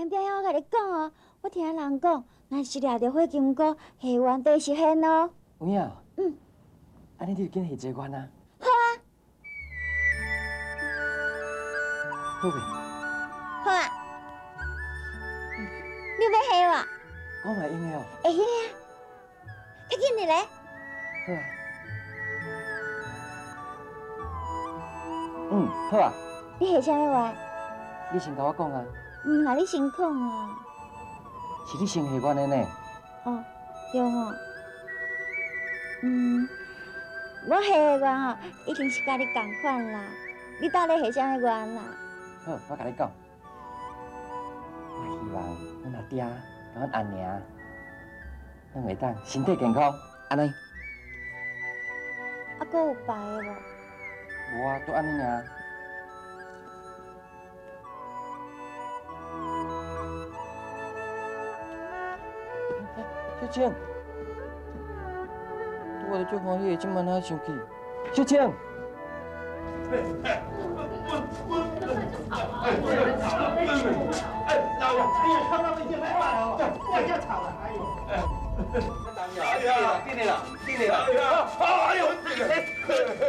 表兄，我共你講哦，我聽人講，若是掠著火金姑，下願就會實現哦。有影？嗯。按呢你就緊許這個願啊。好啊。好未？好啊。你欲許無？我嘛會用的哦。會用啊。較緊的來。好啊。嗯，好啊。你許啥物願？你先共我講啊。毋啦，你先講啊。是你先許願的呢。哦，對吼。嗯，我許的願吼，一定是佮你仝款啦。你到底許啥物願啦？好，我共你講。我希望阮阿爹佮阮阿娘，攏會當身體健康，按呢。啊，閣有別的無？無啊，就按呢爾。小青，拄仔足歡喜的，這擺哪生氣？小青。哎，老爺，哎呀，看到已經來了，我要吵了，哎呦，哎呀，進來啦，進來啦，哎呦，哎，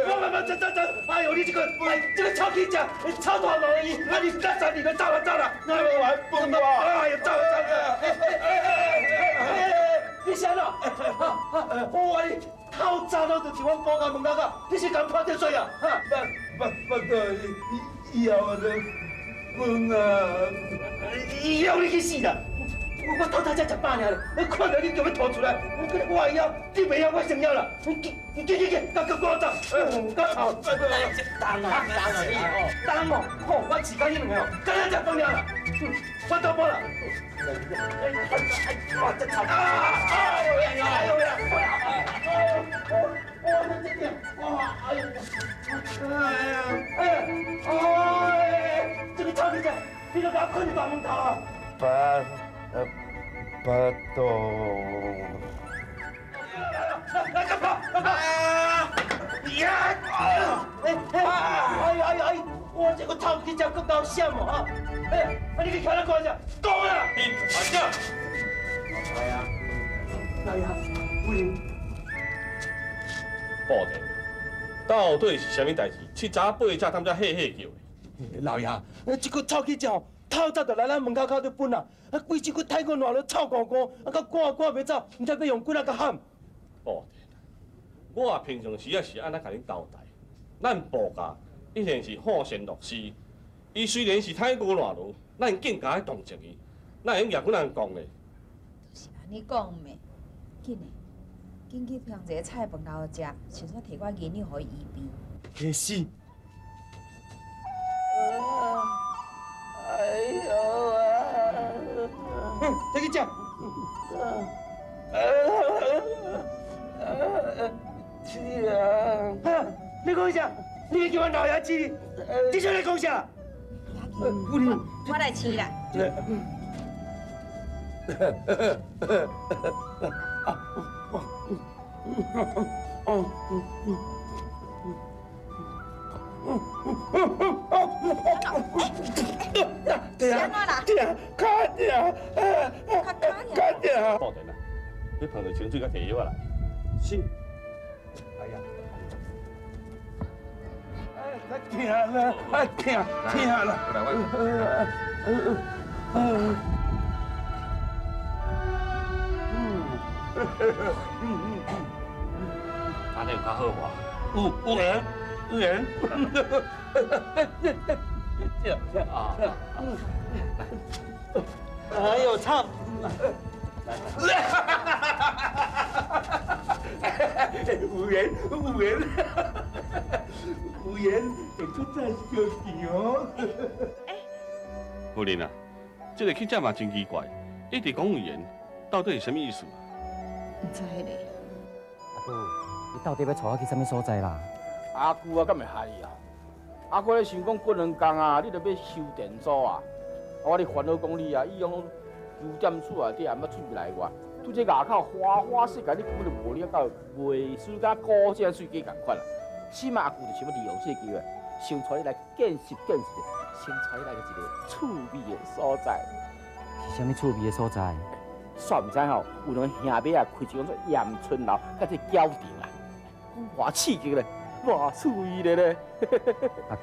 我我這這這，哎呦，你這個，哎，這個臭氣者，臭大老伊，啊你這三年都走了走了，那我還崩我，哎呦，走了走了，哎哎哎哎，你啥咯？我你透早都就佇阮埔家門口口，你是共潑熱水啊？哈，不不不，以後就崩啊！以後你去死啦！我透早才食飽爾咧，我看著你就欲吐出來，我會曉，你袂曉我先曉啦。你去去去，甲我走，甲臭，重啊重啊你哦，重哦，吼，我飼甲彼兩個哦，敢若食飯了啦，我倒補啦。哇，這臭啊！哎呦呀，哎呦呀，我這點，哇，哎呦，哎呀，哎呀，哎，這個臭屁仔，你都共我睏佇大門頭啊！巴巴肚。來，來，跑，跑，呀！哎哎哎哎哎！我這個臭屁仔閣夠閃哦！哈！哎，啊你去徛咧看啥？講啊！阿姐，來啊！來啊！夫人，布田，到底是啥物代志？七早八早，踮遮嘿嘿叫的。老爺，這個臭氣者吼，透早就來咱門口口咧噴啊！啊，規身軀太過爛了，臭糊糊，啊，閣趕趕袂走，毋知欲用幾若個喊。布田，我平常時啊是按怎共你交代？咱布家一定是好善樂施，伊雖然是太過爛路，咱更加愛同情伊。哪會用舉人講咧？就是按呢講咩？緊的，緊去捧一个菜飯留食，順煞提寡銀兩予伊醫病。彼是。哎呦啊！摕去食。是啊。你講啥？你叫阮老爺飼你？你啥咧講啥？夫人，我來飼啦。對啊，對啊，較疼，較疼。布田啊，你捧著清水佮提藥來。是。哎呀。哎，疼啦，啊疼，疼啦。過來，我。按呢有較好無？有有緣，有緣。啊！哎呦，臭！有緣，有緣，有緣，會閣再相見哦。夫人啊，這个記者嘛真奇怪，一直講有緣，到底是啥物意思啊？毋知咧。阿姑，你到底欲帶我去啥物所在啦？阿舅啊，敢會害你啊？阿舅咧想講過兩工啊，你著欲修電阻啊？我咧煩惱講你啊，伊用九點厝內底也毋捌出來過，對這外口花花世界，你根本就無了解，袂輸佮古井水雞仝款啦。起碼阿舅就想欲利用這个機會，先帶你來見識見識，先帶你來一个趣味的所在。是啥物趣味的所在？煞毋知吼，有两个兄妹啊，开一间做盐春楼，佮这饺场啊，偌刺激咧，偌趣味咧咧。阿舅，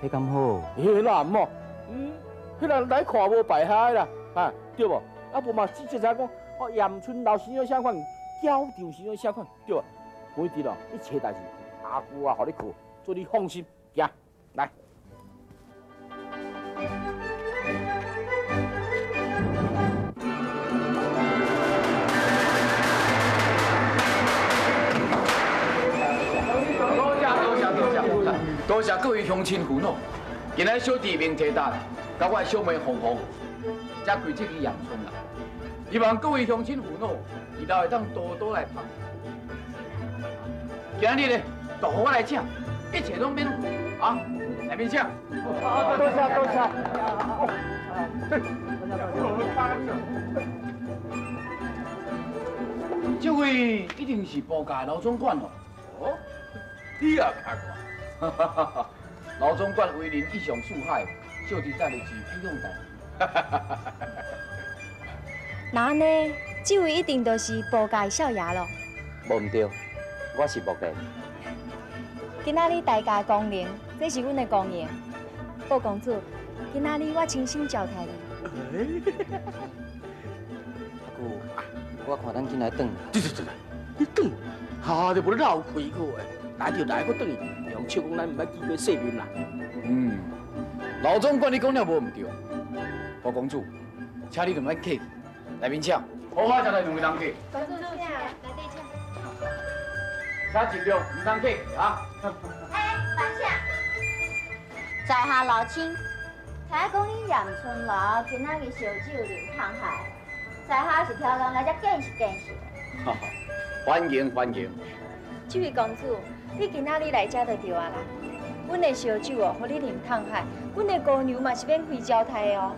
彼敢好？彼哪毋好？嗯，彼人来看无败下啦，啊，对无？啊无嘛，只只知讲，哦，盐春楼是啥款，饺场是啥款，对无？反正哦，一切代志，阿舅啊，予你去，做你放心，行，来。多谢多谢多谢，多谢各位乡亲父老。今仔小弟明提达，佮我的小妹凤凤，才开这个阳春啦。希望各位乡亲父老，以后会当多多来捧场。今日呢，就予我来请，一切拢免费啊！来面请。多谢多谢。这位一定是布家的老总管哦。哦，你也看过？老总管为人一向四海，小弟在日是敬仰大。那按呢，这位一定就是布家的少爷咯。无毋对，我是木莲。今仔日大驾光临，这是阮的光荣。布公子，今仔日我亲身招待你。阿舅，我看咱紧来转。对对对，你转，哈就无闹开过的，来就来，阁转去，用笑讲咱毋捌见过世面啦。嗯，老总管你讲了无毋对，布公子，请你就莫客气，来面请。好好招待两位人客。公子请，来底请。请尽量，毋通客气啊。哎，慢请。在下老青，听讲恁盐春楼今仔日烧酒啉胖海，在下是挑工来遮见识见识的。欢迎欢迎。这位公子，你今仔日来遮就对啊啦。阮的烧酒哦，予你啉胖海，阮的姑娘嘛是免费招待的哦。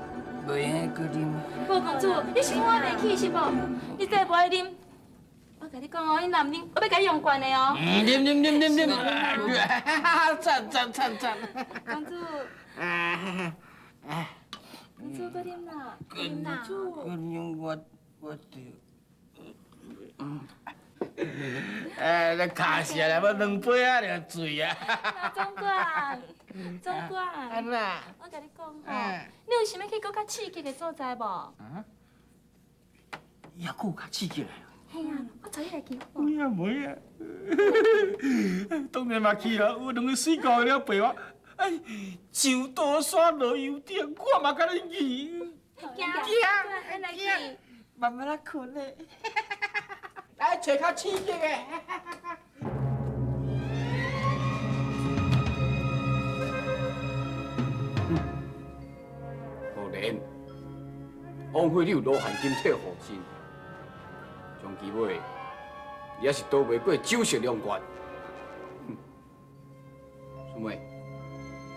袂用阁啉。布公子，你是讲我袂起是无？你再无爱啉，我共你讲哦，你若毋啉，我欲共你用灌的哦。啉啉啉啉啉，赞赞赞赞。公子，公子，阁啉啦，啉啦。阁啉我我就，哎，你卡死啊！要两杯啊，就醉啊。总管，总管。按怎？我共你讲吼，你有想欲去阁较刺激的所在无？啊？抑阁有较刺激的？嘿啊，我带你来去。有影无影？当然嘛去啦，有两个水狗了陪我。哎，上大山落油顶，我嘛共恁去。行行，咱来去。慢慢仔困咧。来揣较刺激的。可怜，枉费你有罗汉金体护身，长期尾，你也是逃袂过酒色两关。哼，苏妹，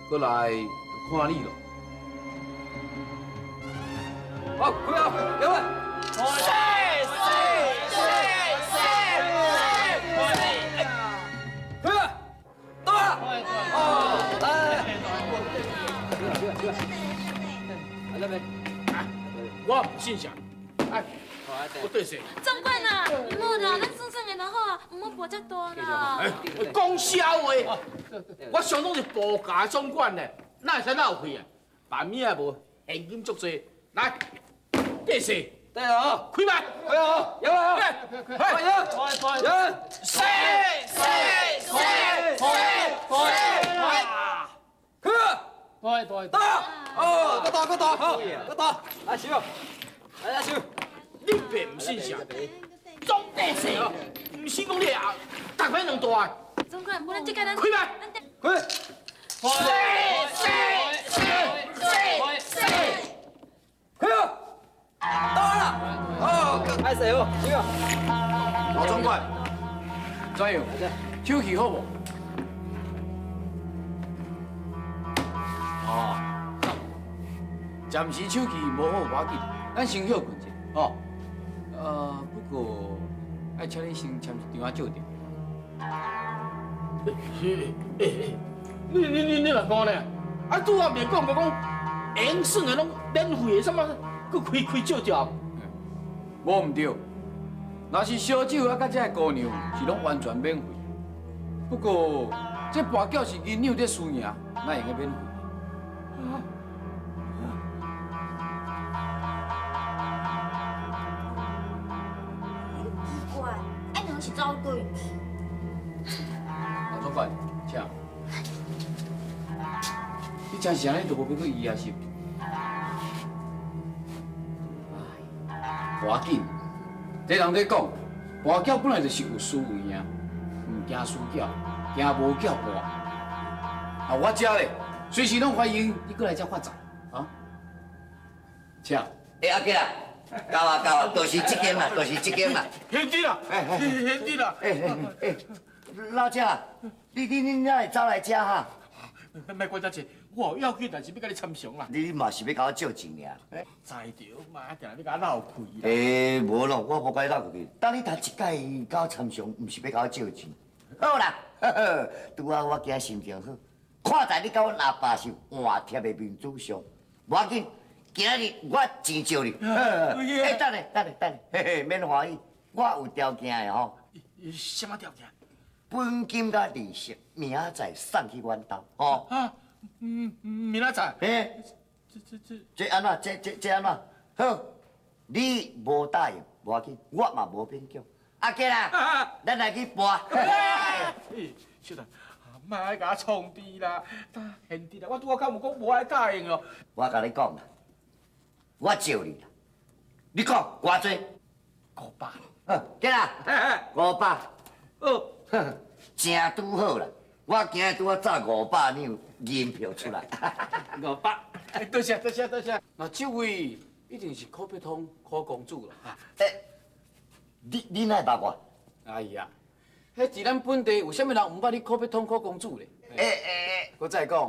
过来就看你咯。好，开啊，两位。四四四四四，开啊，到啊，哦，来，来，来，来，我毋信邪，哎，我对谁？总管啊，毋好啦，咱算算的就好啊，毋好搏遮大啦。哎，讲笑话，我相当是部下总管呢，哪会使闹气啊？办物也无，现金足济，来，对势。对好，开麦，开好，有啊，开，开，有，四四四四四，开，对对，打，哦，阁打阁打，好，阁打，来收，来来收。你别唔信邪，总得势哦，唔信讲你啊，逐摆两大。总管，无咱这个咱开麦，开，四四四四四，开啊！到了，哦，开始哦，收。老总管，怎样？手气好无？哦，暂时手气无好，无要紧，咱先歇困者，哦。不过爱请你先签一张仔借条。你你你你若讲呢？啊，拄仔袂讲过讲，会用耍的拢免费的，啥物？阁开开酒店。无毋对，若是烧酒啊，佮这个姑娘是拢完全免费。不过这跋筊是银两咧输赢，哪会用得免费？奇怪，啊娘是走对去？老总管，请。你真是按呢都无欲去医啊是？无要紧，这人咧讲，跋筊本来就是有输有赢，毋惊输筊，惊无筊跋。啊，我遮咧，随时拢欢迎你过来遮发财，啊？请。欸，阿杰啊，到啊到啊，就是这间啦，就是这间啦。贤弟啦，贤弟啦。欸，老姐啊，你哪会走来遮哈？莫管遮济，我有要紧代志欲共你参详啦。你嘛是欲共我借钱尔？知著嘛，定欲共我闹开啦。欸，无咯，我无共你闹开。当你头一摆共我参详，毋是欲共我借钱。好啦，拄仔我今心情好，看在你佮阮阿爸是换帖的面子上，无要紧，今仔日我钱借你。欸，等下，等下，等下，嘿嘿，免欢喜，我有条件的吼。啥物条件？本金佮利息，明仔载送去阮兜，吼。啊，明仔载。嘿，这这按怎？这按怎？好，你无答应，无要紧，我嘛无勉强。阿杰啊，咱来去搏。小弟，莫爱共我创治啦，贤弟啦，我拄仔敢有讲无爱答应哦。我共你讲啦，我借你啦，你讲偌济？500。好，杰啦，500。好。真拄好啦！我今日拄仔诈500两银票出来。500，多谢多谢多谢。那这位一定是柯必通柯公子啦。欸，你哪会捌我？哎呀，彼伫咱本地有啥物人毋捌你柯必通柯公子咧？欸。阁再讲，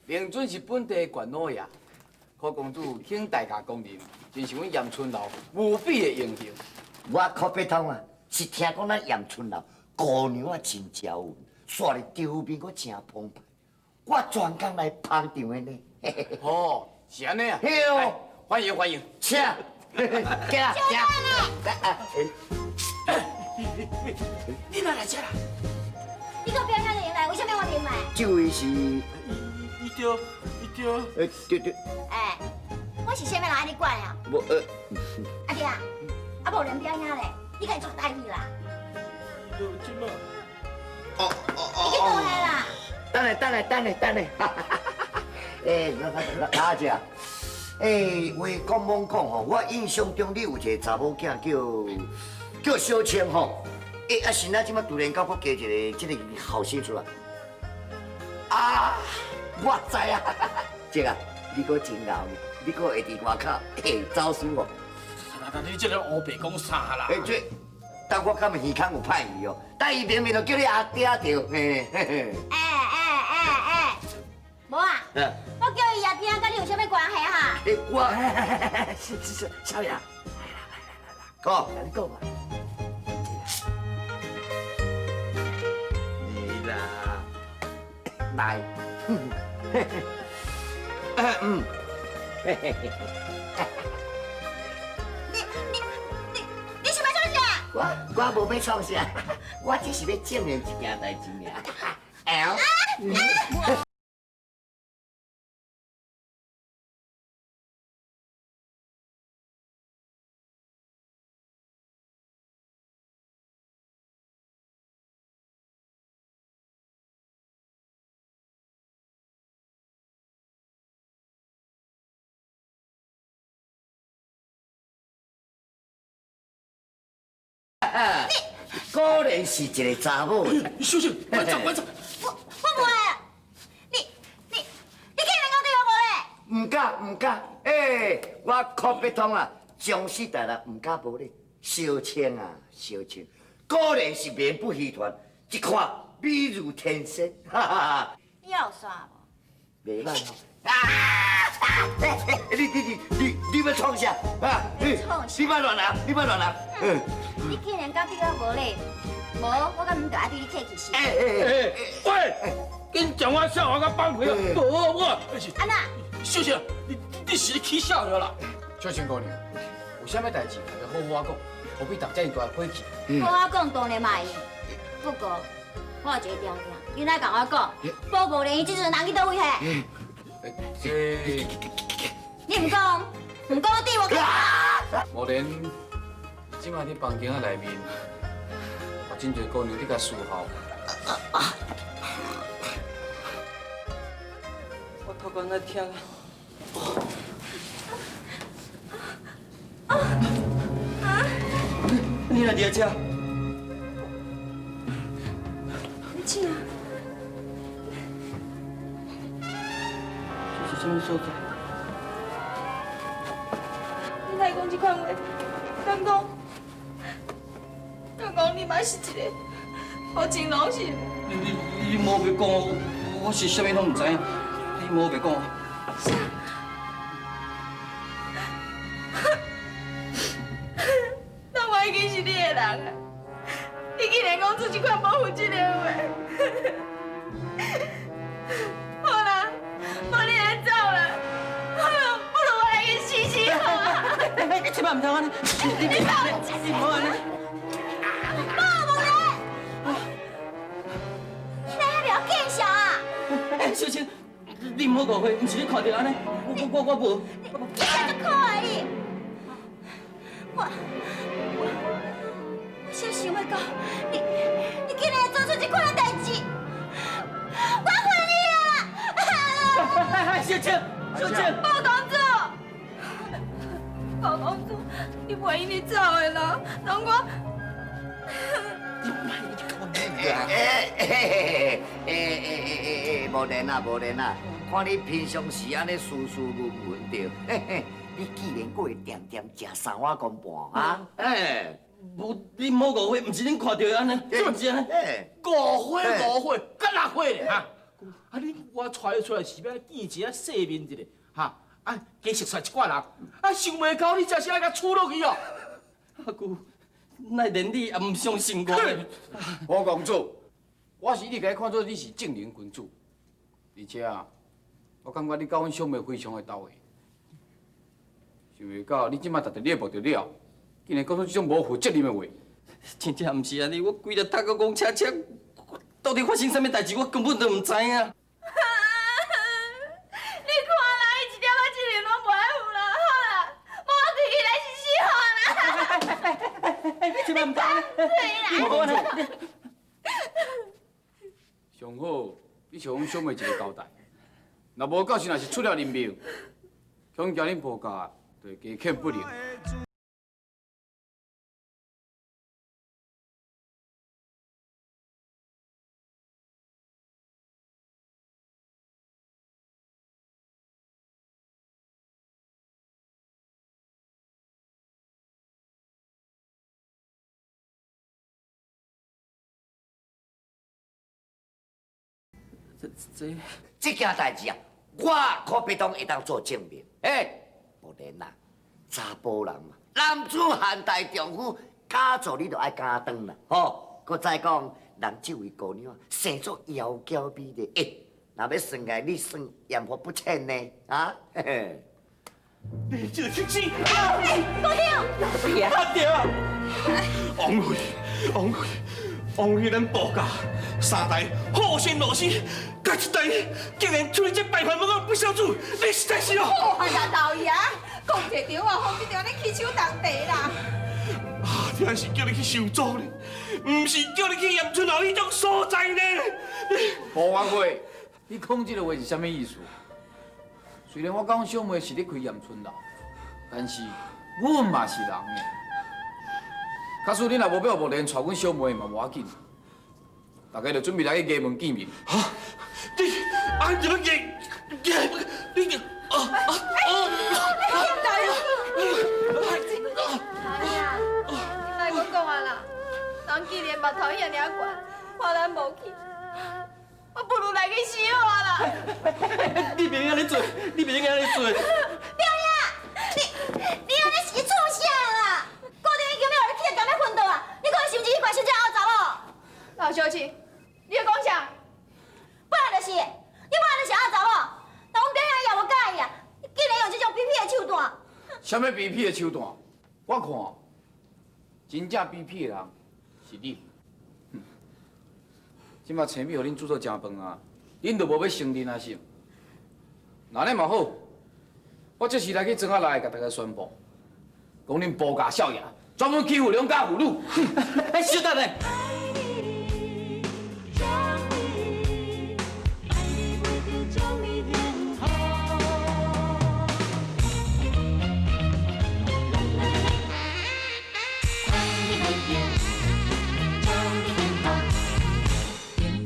令尊是本地的县老爷，柯公子肯大驾光临，真是阮盐春楼无比的荣幸。我柯必通啊，是听讲咱盐春楼姑娘啊真招运，煞咧场面阁真澎湃，我专工来捧场的呢。哦，是按呢啊。嘿哦，欢迎欢迎，请，过来，请。来。你哪来遮啦？你阁表兄弟来，为啥物我啉来？这位是？伊著，伊著。欸，对对。欸，我是啥物人爱你管啊？无阿弟啊，啊无连表兄咧，你共伊作代志啦？哦哦哦！你去倒下啦？等下，等下，等下，等下。欸，老阿姐，欸，话讲罔讲吼，我印象中你有一个查某囝叫小青吼。欸，啊，是哪这马突然间阁加一个这个后生出来？啊，我知啊，姐啊，你阁真𠢕呢，你阁会伫外口会走私哦？啊，你这个乌白讲啥啦？欸，这，但我感觉耳孔有歹去哦，但伊明明就叫你阿爹著，嘿嘿嘿。欸，无啊，我叫伊阿爹，佮你有啥物关系哈？欸，我，是，小爷，来，讲，你讲嘛。你啦，来，嗯，嘿嘿嘿。你是欲创啥？我无欲创啥，我只是欲证明一件代志尔。果然是一个查某。小心，快走快走！我无爱，你竟然讲对我无咧？唔敢唔敢，欸，我柯必通啊，从死大人唔敢无礼。小青啊，小青，果然是名不虚传，一看美如天仙，哈哈哈。你有煞无？袂歹吼。啊！你欲创啥？啊！你莫乱来，你莫乱来。你竟然敢对我无礼，无我敢毋就爱对你客气是？欸，喂，紧将我少爷甲放开啊！无我，安那？小姐，你是咧起痟了啦？小青姑娘，有啥物代志，大家好好仔讲，何必动遮尔大火气？好好讲当然嘛会用，不过我有一个条件，你来共我讲，宝宝莲伊这阵人去佗位去？这你毋讲，毋讲我对无去。无莲，这摆伫房间仔内面，有真济姑娘伫共伺候。我头壳咧疼啊！你来伫遮？你请啊！这是啥物所在？你莫讲这款话，敢讲？敢讲你嘛是一个无情郎是？你莫白讲我，我是啥物拢毋知影，你莫白讲。啥？那我已经是你的人啊！你竟然讲出这款无负责任的话！好啦，无你来走啦，不如我来去死死好啊！你千万毋通按呢！你你莫按呢！宝木莲，你哪遐了见笑啊？小青，你毋好误会，毋是你看著按呢，我无。你真足可爱你！我真想欲到，你竟然会做出这款的代志，我恨你啊！小青，小青，鲍公子，鲍公子，你袂用得走的啦，让我。欸，无练啊，无练啊！看你平常时按呢斯斯文文的，嘿嘿，你竟然阁会恬恬食三碗公半啊？欸，无，你莫误会，毋是恁看著的按呢，毋是按呢。误会误会，敢若会咧哈？啊，你我带你出来是欲见一下世面一下，哈？啊，加熟悉一寡人，啊，想袂到你这是爱共处落去哦。阿舅，哪会连你也毋相信我咧？胡公子，我是一直共你看做你是正人君子，而且啊，我感觉你佮阮小妹非常的投缘。想袂到你这摆达到你的目的了，竟然讲出这种无负责任的话。真正毋是按呢，我规日读到戆车车，到底发生啥物代志，我根本就毋知影。你看啦，伊一点仔责任拢无爱负啦，好啦，无我规气来是死好啦。你这摆毋通，你莫讲按呢。上好，你是予阮小妹一个交代，若无到时若是出了人命，恐惊恁婆家就会加欠不灵。这件代志啊，我可别当会当做证明。欸，无然啦，查埔人嘛，男子汉大丈夫，敢做你就爱敢当啦，吼。阁再讲，人这位姑娘生做窈窕美丽，欸，若欲算来，你算艳福不浅呢，啊？嘿嘿。你这个去死！姑娘，阿爹啊！王妃，王妃，王妃，咱布家三代好生乐死，到这代竟然出这败坏门个不孝子，你实在是哦！哎呀，老爷，讲一个对啊，方必定咧起手动地啦。啊，这是叫你去受阻呢，毋是叫你去盐春楼彼种所在呢。胡元辉，你讲这个话是啥物意思？虽然我佮小妹是咧开盐春楼，但是阮嘛是人呢。假使你若无欲无连带阮小妹嘛无要紧，大家就准备来去衙门见面。哈，你啊，你要衙你啊啊啊！哎呀，你莫阁讲啊啦，人既然目头遐尔悬，看咱无去，我不如来去死好啊啦！你袂用按呢做，你袂用按呢做。表爷，你按呢是去创啥啦？姑娘已经欲予你气得甘欲昏倒啊！你看是毋是去怪小姐后查某？老小姐，你咧讲啥？本来就是，你本来就是后查某，但阮表兄也无佮意啊！你竟然用这种卑鄙的手段！啥物卑鄙的手段？我看，真正卑鄙的人是你。哼，這馬青米予恁煮做食飯啊，恁就無欲承認啊是？那按呢嘛好，我這時來去莊仔內共大家宣布，講恁布家少爺專門欺負良家婦女。哎，稍等下。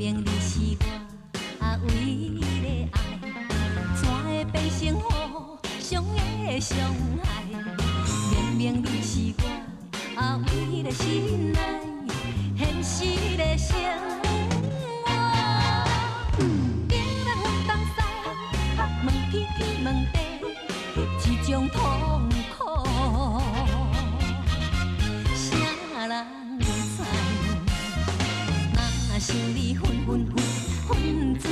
明明你是我唯一的愛，怎會變成互相的傷害？明明你是我唯一的心愛，現實的生活。竟然分東西，問天天問地，這種痛苦，啥人知？若想你分分分分水